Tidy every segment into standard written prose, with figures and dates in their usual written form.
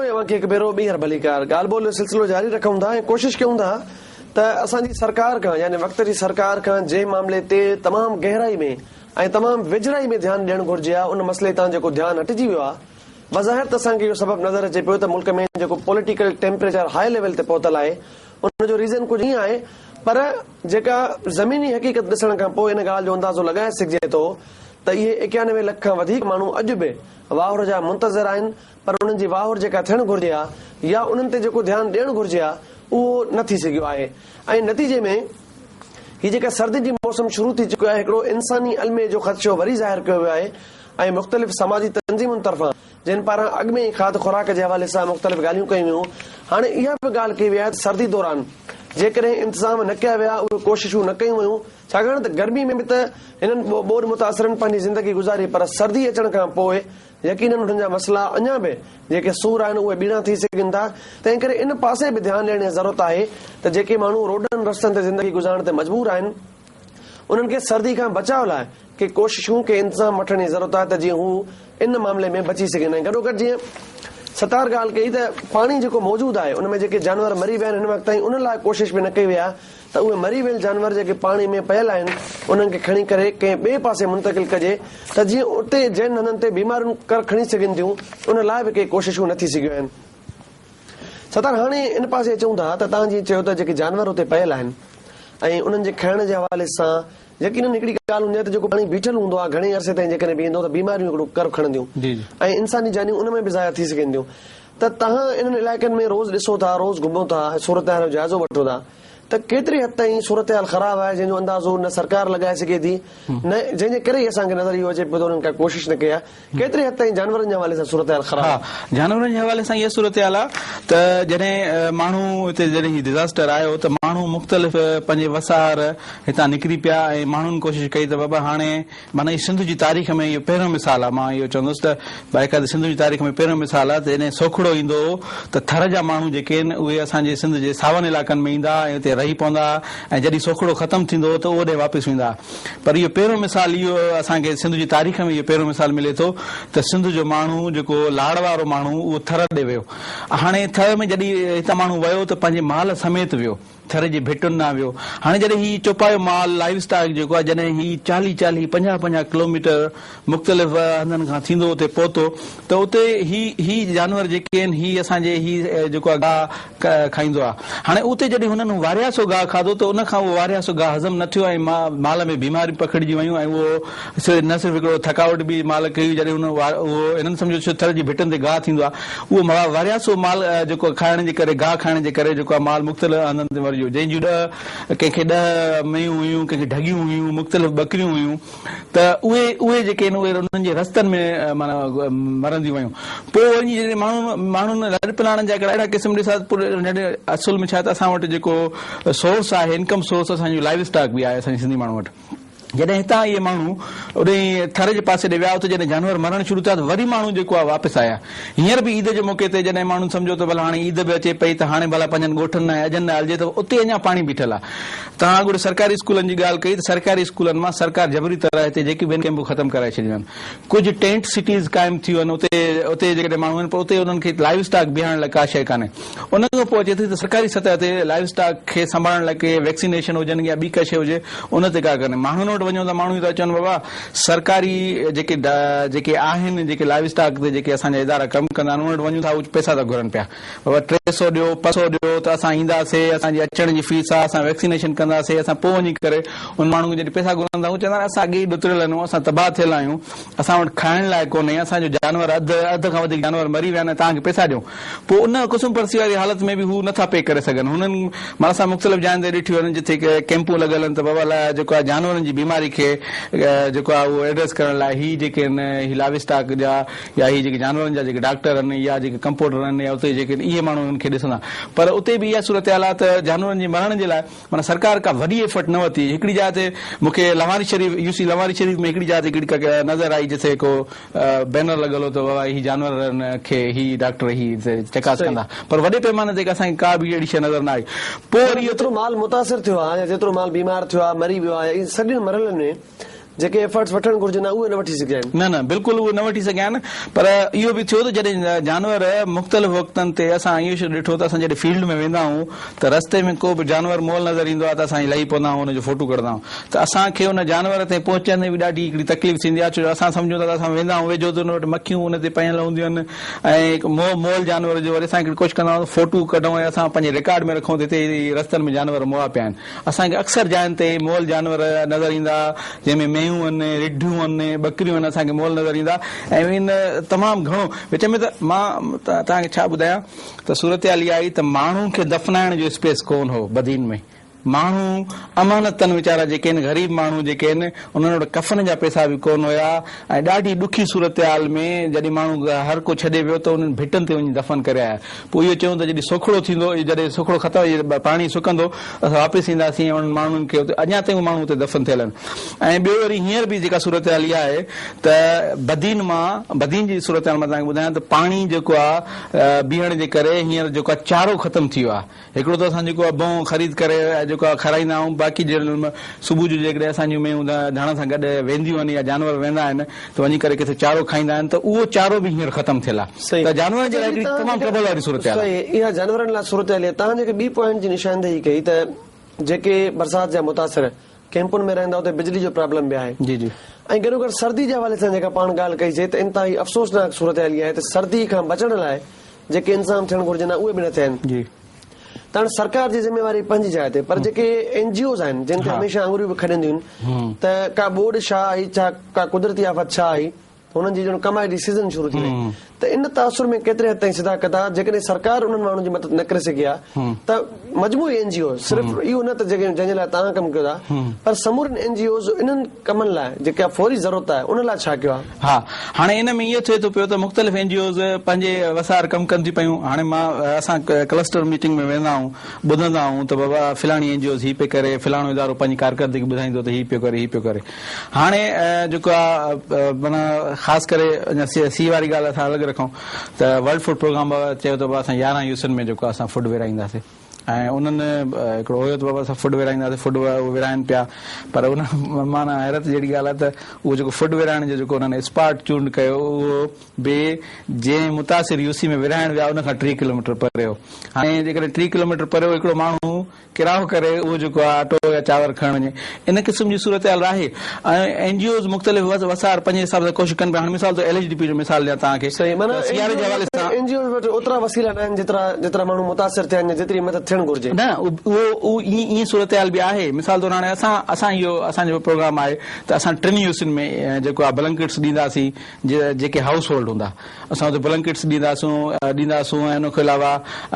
۽ اوهان کي هڪ ڀيرو ٻيهر ڀليڪار. ڳالهه ٻولهه جو سلسلو جاري رکون ٿا ۽ ڪوشش ڪيون ٿا ته اسان جي سرڪار کان يعني وقت جي سرڪار کان جنهن معاملي تي تمام گهرائي ۾ ۽ تمام ويجهڙائي ۾ ڌيان ڏيڻ گهرجي ها ان مسئلي تان جيڪو ڌيان هٽجي ويو آهي بظاهر ته اسان کي اهو سبب نظر اچي پيو ته ملڪ ۾ جيڪو پوليٽيڪل ٽيمپريچر هاء ليول تي پهتل آهي ان جو ريزن ڪجهه ائين آهي پر جيڪا زميني حقيقت ڏسڻ کان پوء ان ڳالهه جو اندازو لڳائي سگهجي ٿو ته اهي 91 لک کان وڌيڪ ماڻهو اڄ به واهر جا منتظر آهن پر انهن جي واهر جيڪا ٿيڻ گهرجي ها يا انهن تي جيڪو ڌيان ڏيڻ گهرجي ها اهو نه ٿي سگهيو آهي ۽ نتيجي ۾ هي جيڪا سردين جي موسم شروع ٿي چڪي آهي هڪڙو انساني الميي جو خدشو وري ظاهر ڪيو ويو آهي ۽ مختلف سماجي تنظيمن طرفان جن پاران اڳ ۾ ئي کاڌ خوراڪ جي حوالي سان مختلف ڳالهيون ڪيون ويون هاڻي اها به ڳالهه ڪئي وئي آهي ته سردي دوران جيڪڏهن انتظام نه ڪيا ويا اهي ڪوششون نه ڪيون ويون ڇاڪاڻ ته گرمي ۾ به ته هنن ٻوڏ متاثرن پنهنجي زندگي گذاري پر سردي اچڻ کان پوء يقينن انهن جا مسئلا اڃا به جيڪي سور آهن اهي ٻيڻا ٿي سگهن ٿا تنهن ڪري ان پاسي به ڌيان ڏيڻ جي ضرورت آهي ته جيڪي ماڻهو روڊن رستن تي زندگي گذارڻ تي مجبور آهن انهن کي سردي کان بچاء لاء ڪي ڪوششون ڪي انتظام وٺڻ جي ضرورت آهي ته جيئن هو ان معاملي ۾ بچي سگهن ۽ گڏوگڏ جيئن ستار ڳالهه ڪئي ته پاڻي جيڪو موجود آهي ان ۾ جيڪي جانور مري ويا آهن هن وقت تائين انهن لاء ڪوشش به نه ڪئي وئي آهي ته اهي مري ويل جانور جيڪي پاڻي ۾ پيل آهن انهن کي کڻي ڪري ڪنهن ٻئي پاسي منتقل ڪجي ته جيئن اتي جن هنڌن تي بيماريون ڪر کڻي سگهن ٿيون ان لاء به ڪي ڪوششون نه ٿي سگهيون آهن. ستار هاڻي ان پاسي اچون ٿا ته توهان جيئن چيو ته جيڪي جانور اتي پيل آهن ۽ انهن جي کائڻ جي حوالي سان يقينن هڪڙي ڳالهه هوندي آهي ته جيڪو پاڻي بيٺل هوندو آهي گهڻي عرصي تائين جيڪڏهن بيهندو ته بيماريون هڪڙو ڪر کڻنديون ۽ انساني جانيون ان ۾ به ضايع ٿي سگهن ٿيون ته توهان انهن علائقن ۾ روز ڏسو ٿا روز گهمو ٿا ۽ صورتحال جو جائزو وٺو ٿا ته ڪيتري حد تائين صورتحال خراب آهي جنهن جو اندازو نه سرڪار لڳائي سگهي ٿي نه جنهن جي ڪري ئي اسان کي نظر اهو اچي پيو ته انهن ڪا ڪوشش نه ڪئي آهي ڪيتري حد تائين جانورن جي حوالي سان صورتحال خراب آهي؟ ها جانورن جي حوالي سان اها صورتحال آهي ته جڏهن ماڻهو هتي جڏهن هي ڊزاسٽر آيو ته ماڻهو مختلف پنهنجي وسار هتان نڪري پيا ۽ ماڻهن ڪوشش ڪئي ته بابا هاڻي معنيٰ هي سنڌ جي تاريخ ۾ اهو پهريون مثال آهي، مان اهو چوندس ته باقاعده سنڌ جي تاريخ ۾ پهريون مثال آهي ته جڏهن سوکڙو ايندو هو ته ٿر جا ماڻهو جيڪي آهن اهي اسان جي سنڌ جي ساون علائقن ۾ ايندا هئا ۽ اتي رهي پوندا هئا ۽ جڏهن سوکڙو ختم ٿيندو هو ته اوڏي واپس ويندا هئا پر اهو پهريون مثال اهو اسان کي سنڌ جي تاريخ ۾ اهو پهريون مثال ملي ٿو ته سنڌ جو ماڻهو جيڪو لاڙ وارو ماڻهو اهو ٿر ڏي ويو هاڻي ٿر ۾ جڏهن هتان ماڻهو ويو ته پنهنجي مال سميت ويو. ٿر جي ڀٽن ڏانهن ويو. هاڻي جڏهن هي چوپايو مال، لائيو اسٽاڪ، جيڪو آهي جڏهن هي چاليهه چاليهه، پنجاهه پنجاهه ڪلوميٽر مختلف هنڌن کان ٿيندو اتي پهتو ته اتي هي هي جانور جيڪي آهن هي اسان جي هي جيڪو آهي گاهه کائيندو آهي. هاڻي اتي جڏهن هنن وارياسو گاهه کاڌو ته ان کان اهو وارياسو گاهه هضم نه ٿيو ۽ مال ۾ بيماريون پکڙجي ويون ۽ اهو نه صرف هڪڙو ٿڪاوٽ به مال کي هئي جڏهن هن اهو هنن سمجهيو ڇو ٿر جي ڀٽن تي گاهه ٿيندو آهي اهو وارياسو مال جيڪو کائڻ جي ڪري گاهه کائڻ جي ڪري جيڪو آهي مال مختلف هنڌن تي مري ويو جنهن جون ڏهه ڪنهن کي ڏهه مينهون هيون ڪنهن کي ڍڳيون هيون مختلف ٻڪريون هيون ته اهي اهي جيڪي آهن اهي انهن جي رستن ۾ معنيٰ مرنديون ويون پوء وري جڏهن ماڻهن ماڻهن لڏ پلاڻن جا هڪڙا اهڙا قسم ڏسا اصل ۾ ڇا ته اسان وٽ جيڪو سورس آهي انڪم سورس اسان جو لائيو اسٽاڪ به آهي اسان جي سنڌي ماڻهن وٽ جڏهن هتان اهي ماڻهو اوڏانهن ٿر جي پاسي ڏي ويا اتي جڏهن جانور مرڻ شروع ٿيا ته وري ماڻهو جيڪو آهي واپس آيا. هينئر به عيد جي موقعي تي جڏهن ماڻهن سمجهيو ته ڀلا هاڻي عيد به اچي پئي ته هاڻي ڀلا پنهنجن ڳوٺن ڏانهن ۽ اجهن ڏانهن هلجي ته اتي اڃا پاڻي بيٺل آهي. توهان اڳوڻي سرڪاري اسڪولن جي ڳالهه ڪئي ته سرڪاري اسڪولن مان سرڪار جبري طرح هتي جيڪي به آهن ڪئمپون ختم ڪرائي ڇڏيون آهن. ڪجهه ٽينٽ سٽيز قائم ٿيون آهن اتي اتي جيڪڏهن ماڻهو آهن پر اتي انهن کي لائيو اسٽاڪ بيهارڻ لاء ڪا شيء ڪانهي. ان کان پوء اچي ٿي ته سرڪاري سطح تي لائيو اسٽاڪ کي سنڀالڻ لاء ڪي ويڪسينيشن هجن يا ٻي ڪا شيء هجي ان تي ڪا ڪانهي. ماڻهن وٽ وڃو ته ماڻهو ٿا چون بابا سرڪاري جيڪي جيڪي آهن جيڪي لائيو اسٽاڪ تي جيڪي اسان جا ادارا ڪم ڪندا آهن انهن وٽ وڃون ٿا اهي پئسا ٿا گهرن پيا بابا 300 ڏيو 500 ڏيو ته اسان اينداسي اسان جي اچڻ جي فيس آهي اسان ويڪسينيشن ڪنداسي اسان پوء وڃي ڪري ان ماڻهن کي جڏهن پئسا گهرن ٿا هو چوندا آهن اسان اڳي ئي ڏتڙيل آهيون اسان تباهه ٿيل آهيون اسان وٽ کائڻ لاء ڪونهي اسان جو جانور اڌ اڌ کان وڌيڪ جانور مري ويا آهن ۽ توهان کي پئسا ڏيون پوء ان قسم پرسي واري حالت ۾ به هو نه ٿا پي ڪري سگهن. هنن معنيٰ اسان مختلف جاين تي ڏٺيون آهن جتي ڪئمپون لڳل آهن ته بابا لاء جيڪو آهي جانورن جي بيماري کي جيڪو آهي اهو ايڊريس ڪرڻ لاء هي جيڪي آهن هي لائيو اسٽاڪ جا يا هي جيڪي جانورن جا جيڪي ڊاڪٽر آهن يا جيڪي ڪمپوڊر آهن يا اتي جيڪي اهي ماڻهو انهن کي ڏسندا پر اتي به اها صورتحال آهي ته جانورن جي مرڻ جي لاء معنيٰ سرڪار ڪا وڏي ايفرٽ نه ورتي. هڪڙي جاء تي مون کي لواري شريف يو سي لواري شريف ۾ هڪڙي جاء تي هڪڙي ڪا نظر آئي جتي ڪو بينر لڳل هو ته بابا هي جانورن کي هي ڊاڪٽر هي چڪاس ڪندا پر وڏي پيماني تي اسان کي ڪا به اهڙي شيء نظر نه آئي. پوء وري جيترو مال متاثر ٿيو آهي يا جيترو مال بيمار ٿيو آهي مري ويو آهي ان سڄن مرحلن ۾ جيڪي ايفرٽس وٺڻ گهرجن ها اهي نه وٺي سگهيا آهن. نه نه بلڪل اهي نه وٺي سگهيا آهن پر اهو به ٿيو ته جڏهن جانور مختلف وقتن تي اسان اهو ڏٺو ته اسان جڏهن فيلڊ ۾ ويندا آهيون ته رستي ۾ ڪو به جانور مئل نظر ايندو آهي ته اسان لهي پوندا آهيون ان جو فوٽو ڪڍندا آهيون ته اسان کي ان جانور تائين پهچندي به ڏاڍي هڪڙي تڪليف ٿيندي آهي ڇو جو اسان سمجهون ٿا ته اسان ويندا آهيون ويجهو ته ان وٽ مکيون ان تي پيل هونديون آهن ۽ هڪ مئل جانور جو وري اسان هڪڙي ڪوشش ڪندا آهيون ته فوٽو ڪڍون ۽ اسان پنهنجي رڪارڊ ۾ رکون ته هتي رستن ۾ جانور مئا پيا آهن. اسان کي اڪثر جاين تي مئل جانور نظر ايندا جنهن ۾ مينهون آهن، رڍيون آهن، ٻڪريون آهن اسان کي مئل نظر ايندا ۽ ان تمام گهڻو وچ ۾ ته مان توهان کي ڇا ٻڌايان ته صورتحال اها آئي ته ماڻهو کي دفنائڻ جو اسپيس ڪونه هو بدين ۾. ماڻهو امانتن ويچارا جيڪي آهن غريب ماڻهو جيڪي آهن انهن وٽ ڪفن جا پئسا به ڪونه هيا ۽ ڏاڍي ڏکي صورتحال ۾ جڏهن ماڻهو هر ڪو ڇڏي ويو ته انهن ڀٽن تي وڃي دفن ڪري آيا پوء اهو چيون ته جڏهن سوکڙو ٿيندو جڏهن سوکڙو ختم پاڻي سڪندو اسان واپس اينداسين ۽ انهن ماڻهن کي اتي اڃا تائين اهي ماڻهو اتي دفن ٿيل آهن ۽ ٻيو وري هينئر به جيڪا صورتحال اها آهي ته بدين مان بدين جي صورتحال مان توهان کي ٻڌايان ته پاڻي جيڪو آهي بيهڻ جي ڪري هينئر جيڪو آهي چارو ختم ٿي ويو آهي هڪڙو ته اسان جيڪو آهي ڀونء خريد ڪري جيڪو آهي کارائيندا آهيون باقي جنهن صبح جو جيڪڏهن اسان جون مينهون ڌڻ سان گڏ وينديون آهن يا جانور ويندا آهن ته وڃي ڪري ڪٿي چارو کائيندا آهن ته اهو چارو به هينئر ختم ٿيل آهي ته جانورن جي لاء هڪڙي تمام ٽربل واري صورتحال آهي. صحيح اها جانورن لاء صورتحال آهي توهان جيڪي ٻي پوائنٽ جي نشاندهي ڪئي ته جيڪي برسات جا متاثر ڪيمپن ۾ رهندا اتي بجلي جو پرابلم به آهي جي جي. ۽ گڏوگڏ سردي جي حوالي سان جيڪا پاڻ ڳالهه ڪئي سي ته انتهائي افسوسناڪ صورتحال اها آهي ته سردي کان بچڻ لاء جيڪي انتظام ٿيڻ گهرجن ها اهي به نه ٿيا آهن. جي. ته هاڻ سرڪار جي ذميواري پنهنجي جاء تي پر جيڪي اين جي اوز آهن جن تي هميشه آڱريون به کڄنديون آهن ته ڪا ٻوڏ ڇا آئي ڇا ڪا قدرتي آفت ڇا آئي هنن جي ڄڻ ڪمائي جي سيزن شروع ٿي وئي ته ان تاثر ۾ ڪيتري حد تائين صداقت آهي جيڪڏهن سرڪار انهن ماڻهن جي مدد نه ڪري سگهي ها ته مجموعي اين جي اوز صرف اهو نه ته جيڪي جنهن جي لاء توهان ڪم ڪيو ٿا پر سمورين اين جي اوز انهن ڪمن لاء جيڪا فوري ضرورت آهي ان لاء ڇا ڪيو آهي؟ ها هاڻي ان ۾ ائين ٿئي ٿو پيو ته مختلف اين جي اوز پنهنجي وسار ڪم ڪن ٿيون پيون هاڻي مان اسان ڪلسٽر ميٽنگ ۾ ويندا آهيون ٻڌندا آهيون ته بابا فلاڻي اين جي اوز هي پئي ڪري فلاڻو ادارو پنهنجي ڪارڪردگي ٻڌائيندو ته هي پيو ڪري هي پيو ڪري هاڻي جيڪو آهي معنيٰ خاص ڪري اڃا سي واري ڳالهه اسان الڳ رکون ته ورلڊ فوڊ پروگرام بابا چيو ته بابا اسان 11 يوسين ۾ جيڪو آهي اسان فوڊ ورهائينداسين ۽ انهن هڪڙو هيو ته بابا اسان فوڊ ورهائينداسين فوڊ ورهائن پيا پر ان معنيٰ حيرت جهڙي ڳالهه آهي ته اهو جيڪو فوڊ ورهائڻ جو جيڪو انهن اسپاٽ چونڊ ڪيو اهو به جنهن متاثر يوسي ۾ ورهائڻ ويا ان کان 30 ڪلوميٽر پري هو هاڻي جيڪڏهن 30 ڪلوميٽر پري هو هڪڙو ماڻهو ڪرايو ڪري اهو جيڪو آهي اٽو يا چانور کڻڻ وڃي ان قسم جي صورتحال آهي ۽ اين جي اوز مختلف وسار پنهنجي حساب سان ڪوشش ڪن پيا هاڻي مثال طور ايل ايڇ ڊي پي جو مثال ڏيان توهان کي صحيح معنيٰ ته سياري جي حوالي سان اين جي اوز وٽ اوترا وسيلا ناهن جيترا جيترا ماڻهو متاثر ٿيا آهن يا جيتري مدد ٿيڻ گهرجي. نه اهو اهو ائين صورتحال به آهي مثال طور هاڻي اسان اسان اهو اسان جو پروگرام آهي ته اسان ٽن يوسين ۾ جيڪو آهي بلنڪيٽس ڏينداسين جيڪي هائوس هولڊ هوندا اسان اتي بلنڪيٽس ڏينداسون ڏينداسون ۽ ان کان علاوه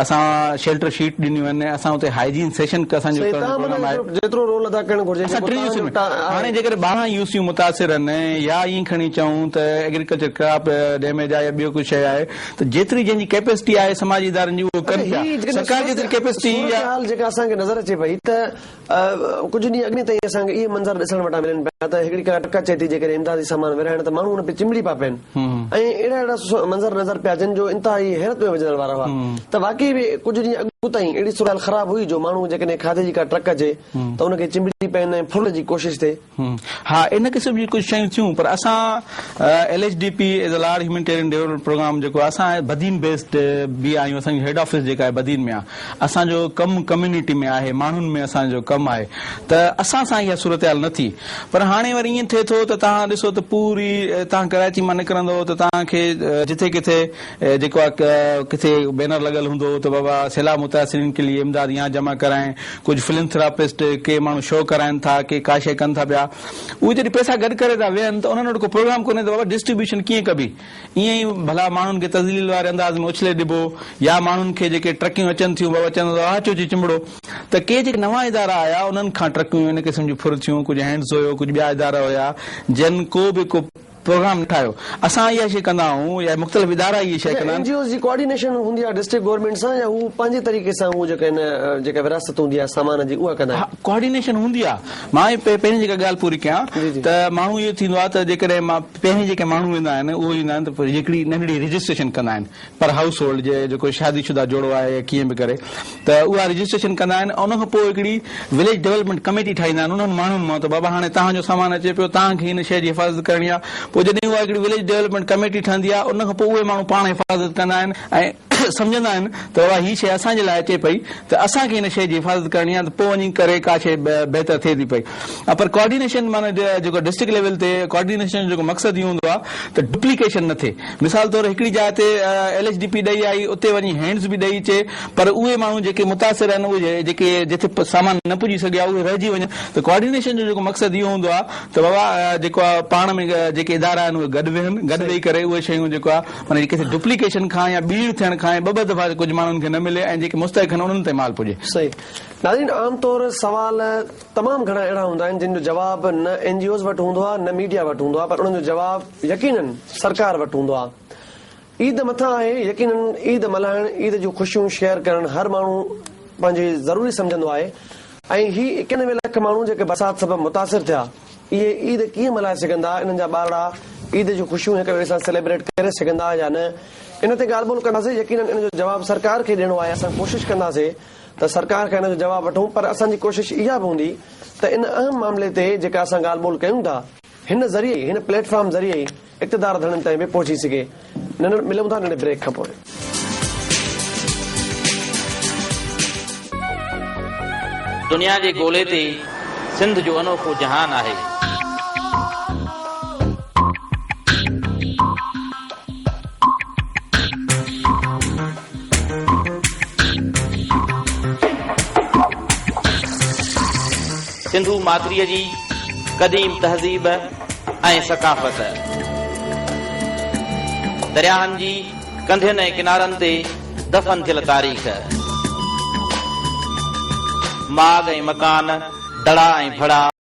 اسان شيلٽر شيٽ ڏنيون آهن اسان اتي هائيجين سيشن اسان جو صحيح ڪرڻ جو تان پروگرام آهي معنيٰ جيترو رول ادا ڪرڻ گهرجي اسان جيڪو ٽن تان يوسين جو ۾ ٽا هاڻي آهي. جيڪڏهن 12 يوسيون متاثر آهن يا ائين کڻي چئون ته ايگريڪلچر ڪراپ ڊيميج آهي يا ٻيو ڪجهه شيء آهي ته جيتري جنهن جي ڪيپيسٽي آهي سماجي ادارن جي اهو ڪن اڇا پيا هي جيڪڏهن سرڪار جي جيتري ڪيپيسٽي يا صورتحال جيڪا اسان کي نظر اچي پئي ته ڪجهه ڏينهن اڳ تائين اسان کي اهي منظر ڏسڻ وٽان ملن پيا ته هڪڙي ڪا ٽرڪ اچي ٿي جيڪڏهن امدادي سامان ورهائڻ ته ماڻهو ان تي چنبڙي پيا پين ۽ اهڙا اهڙا منظر نظر پيا اچن جو انتهائي حيرت ۾ وجهندڙ وارا هئا ته واقعي به ڪجهه ڏينهن اڳ تائين اهڙي صورتحال خراب هئي جو ماڻهو جيڪڏهن کاڌي جي ڪا ٽرڪ اچي ته ان کي چنبڙي پين ۽ ڦرڻ جي ڪوشش ٿئي. ها ان قسم جون ڪجهه شيون ٿيون پر اسان L H D P as a large humanitarian development programme جيڪو آهي اسان بدين بيسڊ به آهيون اسان جي هيڊ آفيس جيڪا آهي بدين ۾ آهي اسان جو ڪم ڪميونٽي ۾ آهي ماڻهن ۾ اسان جو ڪم آهي ته اسان سان اها صورتحال نه ٿي پر هاڻي وري ائين ٿئي ٿو ته توهان ڏسو ته پوري توهان ڪراچي مان نڪرندو ته توهان کي جٿي ڪٿي جيڪو آهي ڪٿي بينر لڳل هوندو ته بابا سيلاب متاثرين ڪي ليي امداد يهان جمع ڪرائين ڪجهه فلنٿراپسٽ ڪي ماڻهو شو ڪرائن ٿا ڪي ڪا شيء ڪن ٿا پيا اهي جڏهن پئسا گڏ ڪري ٿا ويهن ته انهن وٽ ڪو پروگرام ڪونهي ته بابا ڊسٽريبيوشن ڪيئن ڪبي ائين ئي ڀلا ماڻهن کي تذليل واري انداز ۾ اڇلي ڏبو يا ماڻهن کي جيڪي ٽرڪيون اچن ٿيون بابا چوندو ته اچو اچي چنبڙو ته ڪي جيڪي نوان ادارا آيا انهن کان ٽرڪيون ان قسم جون ڦر ٿيون ڪجهه هينڊز هيو ڪجهه ٻيا ادارا هيا جن ڪو به ڪو. پروگرام نه ٺاهيو. اسان اها شيء ڪندا آهيون يا مختلف ادارا اها شيء ڪندا آهن. اين جي اوز جي ڪوآرڊينيشن هوندي آهي ڊسٽرڪٽ گورنمينٽ سان يا هو پنهنجي طريقي سان هو جيڪا ان جيڪا ورهاست هوندي آهي سامان جي اها ڪندا آهن؟ ها ڪوآرڊينيشن هوندي آهي. مان پهرين جيڪا ڳالهه پوري ڪيان ته ماڻهو اهو ٿيندو آهي ته جيڪڏهن مان پهرين جيڪي ماڻهو ويندا آهن اهو ايندا آهن ته هڪڙي ننڍڙي رجسٽريشن ڪندا آهن پر هائوس هولڊ جي جيڪو شادي شده جوڙو آهي يا ڪيئن به ڪري ته اها رجسٽريشن ڪندا آهن ان کان پوء هڪڙي وليج ڊولپمينٽ ڪميٽي ٺاهيندا آهن انهن ماڻهن مان ته بابا هاڻي توهان جو سامان اچي پيو توهان کي هن شيء جي حفاظت ڪرڻي آهي پوء جڏهن اها هڪڙي وليج ڊولپمينٽ ڪميٽي ٺهندي آهي ان کان پوء اهي ماڻهو پاڻ حفاظت ڪندا آهن ۽ سمجهندا آهن ته بابا هي شيء اسان جي لاء اچي پئي ته اسان کي هن شيء جي حفاظت ڪرڻي آهي ته پوء وڃي ڪري ڪا شيء بهتر ٿئي ٿي پئي پر ڪوآرڊينيشن معنيٰ جيڪو ڊسٽرڪٽ ليول تي ڪوآرڊينيشن جو جيڪو مقصد اهو هوندو آهي ته ڊپليڪيشن نه ٿئي مثال طور هڪڙي جاء تي ايل ايڇ ڊي پي ڏئي آئي اتي وڃي هينڊز به ڏئي اچي پر اهي ماڻهو جيڪي متاثر آهن اهي جيڪي جتي سامان نه پڄي سگهيا اهي رهجي وڃن ته ڪوآرڊينيشن جو جيڪو مقصد اهو هوندو آهي ته بابا جيڪو آهي پاڻ ۾ جيڪي ادارا آهن اهي گڏ ويهن گڏ ويهي ڪري اهي شيون جيڪو آهي معنيٰ ڪٿي ڊپليڪيشن کان يا ٻيڻ ٿيڻ کان يا ٻه ٻه دفعا ڪجهه ماڻهن کي نه ملي ۽ جيڪي مستحق آهن انهن تائين مال پڄي. صحيح ناظرين عام طور سوال تمام گهڻا اهڙا هوندا آهن جن جو جواب نه اين جي اوز وٽ هوندو آهي نه ميڊيا وٽ هوندو آهي پر انهن جو جواب يقينن سرڪار وٽ هوندو آهي. عيد مٿان آهي يقينن عيد ملهائڻ عيد جون خوشيون شيئر ڪرڻ هر ماڻهو پنهنجي ضروري سمجهندو آهي ۽ هي 91 لک ماڻهو جيڪي برسات سبب متاثر ٿيا اهي عيد ڪيئن ملهائي سگهندا انهن جا ٻارڙا عيد جون خوشيون هڪ ٻئي سان سيليبريٽ ڪري سگهندا يا نه ان تي ڳالهه ٻولهه ڪنداسين يقينن ان جو جواب سرڪار کي ڏيڻو آهي اسان ڪوشش ڪنداسين ته سرڪار کان ان جو جواب وٺون پر اسان جي ڪوشش اها به هوندي ته ان اهم معاملي تي جيڪا اسان ڳالهه ٻولهه ڪيون ٿا هن ذريعي هن پليٽ فارم ذريعي ئي اقتدار ڌڻين تائين به پهچي سگهي. ننڍڙ ملون ٿا ننڍڙي بريڪ کان پوء. دنيا جي گولي تي سنڌ جو انوکو جهان آهي. سنڌو ماٿريء جي قديم تهذيب ۽ ثقافت، درياهن جي ڪنڌين ۽ ڪنارن تي دفن ٿيل تاريخ، ماڳ ۽ مڪان، دڙا ۽ ڀڙا.